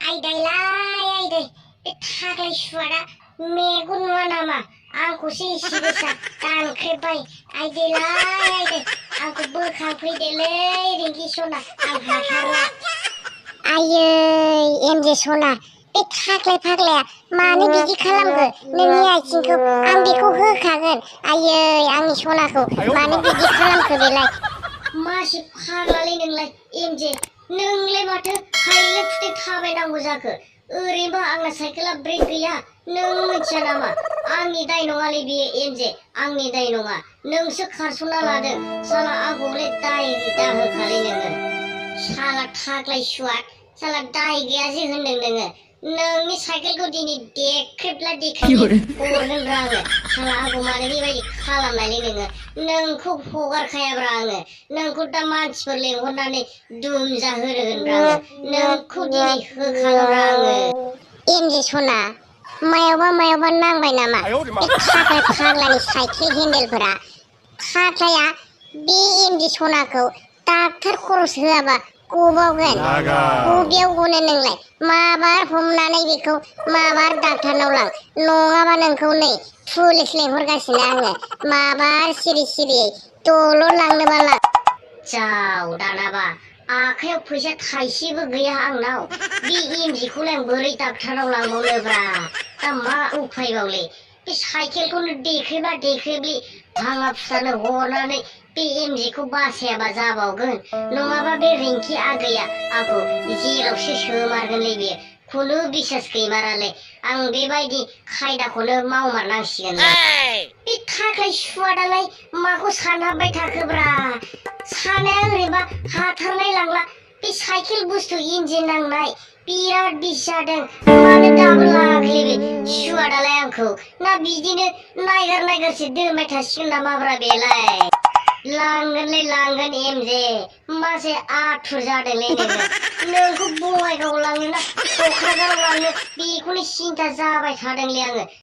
आयदायलाय आयदाय बे थाग्लाय सुवादा मेगन नुवा नामा आंखौसो एसे गोसा दानख्रेबबाय आयदायलाय आयदाय आंखौ बोखांफैदोलै रिंकि सना आं हाथारला आयै एमजे सना बे थाग्लाय फाग्लाया मानो बिदि खालामखो नोंनि आथिंखौ आं बेखौ होखागोन आयै आंनि सनाखौ मानो बिदि खालामखो बेलाय मासि फाग्लालै नोंलाय एमजे नोंलाय माथो हायले फुथे थाबायनांगौ जाखो ओरैनोबा आंना साइकेला ब्रेक गैया नों मिथिया नामा आंनि दाय नङालै बियो एमजे आंनि दाय नङा नोंसो खारस'ना लादों साला आंखौलाय दाय दाहोखालै नोङो साला थाग्लाय सुवाद साला दाय गैयासो होनदों नोङो नोंनि साइकेलखौ दिनै देख्रेबला हरगोन आङो साला आंखौ मानो बेबायदि खालामनायलै नोङो नोंखौ हगारखायाब्रा आङो नोंखौ दा मानसिफोर लेंहरनानै दुम जाहोगोनब्रा आङो नोंखौ दिनै होखागोनब्रा आङो एमजे सना मायावबा नांबाय नामा बे थाग्ला फाग्लानि साइकेल हेन्देलफोरा थाग्लाया बे एमजे सनाखौ डाक्टार खरस होआबा गबावगोन बबेयाव गनो नोंलाय माबार हमनानै बेखौ माबार डाक्टारनाव लां नङाबा नोंखौ नै पुलिस लेंहरगासिनो आङो माबार सिरि सिरियै दलर लांनोबा लां जाव दानाबा आखायाव फैसा थाइसेबो गैया आंनाव बे एमजेखौलाय आं बोरै डाक्टाराव लांबावनोब्रा दा मा उफायबावलै बे साइकेलखौनो देख्रेबलि भाङा फुसानो हरनानै बे एमजेखौ बासायाबा जाबावगोन नङाबा बे रिंकि आगैया आंखौ जेलावसो सोमारगोनलै बेयो खुनु बिसास गैमारालै आं बेबायदि खायदाखौनो मावमारनांसिगोन बे थाग्लाय सुवादालाय माखौ सानहाबबाय थाखोब्रा सानाया ओरैबा हाथारनाय लांला बे साइकेल बुस्थु इन्जिन नांनाय बिराद बिस जादों मानो दाबो लाङाखै बे सुवादालाय आंखौ ना बिदिनो नायगारसो दोनबाय थासिगोन नामाब्रा बेलाय लांगोन एमजे मासे आथुर जादोंलै नोंखौ बङाइगावआव लांनो ना क'क्राझाराव लांनो बेखौनो सिन्था जाबाय थादोंलै आङो